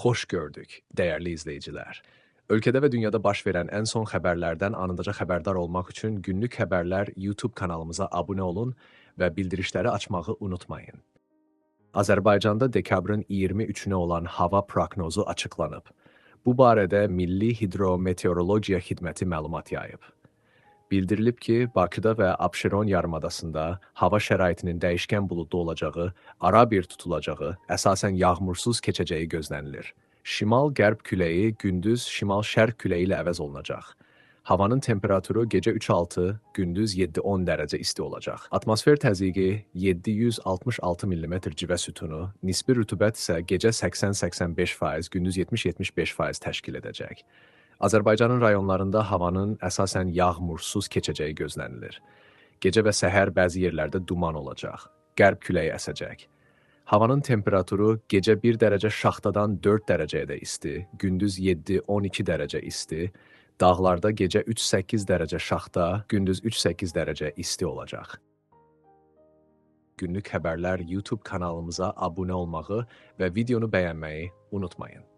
Xoş gördük, dəyərli izləyicilər. Ölkədə və dünyada baş verən ən son xəbərlərdən anındaca xəbərdar olmaq üçün Günlük Xəbərlər YouTube kanalımıza abunə olun və bildirişləri açmağı unutmayın. Azərbaycanda dekabrın 23-nə olan hava proqnozu açıqlanıb. Bu barədə Milli Hidrometeorologiya Xidməti məlumat yayıb. Bildirilib ki, Bakıda və Abşeron yarımadasında hava şəraitinin dəyişkən buludlu olacağı, ara-bir tutulacağı, əsasən yağmursuz keçəcəyi gözlənilir. Şimal-qərb küləyi gündüz şimal-şərq küləyi ilə əvəz olunacaq. Havanın temperaturu gecə 3-6, gündüz 7-10 dərəcə isti olacaq. Atmosfer təzyiqi 766 mm civə sütunu, nisbi rütubət isə gecə 80-85%, gündüz 70-75% təşkil edəcək. Azərbaycanın rayonlarında havanın əsasən yağmursuz keçəcəyi gözlənilir. Gecə və səhər bəzi yerlərdə duman olacaq. Qərb küləyi əsəcək. Havanın temperaturu gecə 1 dərəcə şaxtadan 4 dərəcəyə isti, gündüz 7-12 dərəcə isti, dağlarda gecə 3-8 dərəcə şaxta, gündüz 3-8 dərəcə isti olacaq. Günlük Xəbərlər YouTube kanalımıza abunə olmağı və videonu bəyənməyi unutmayın.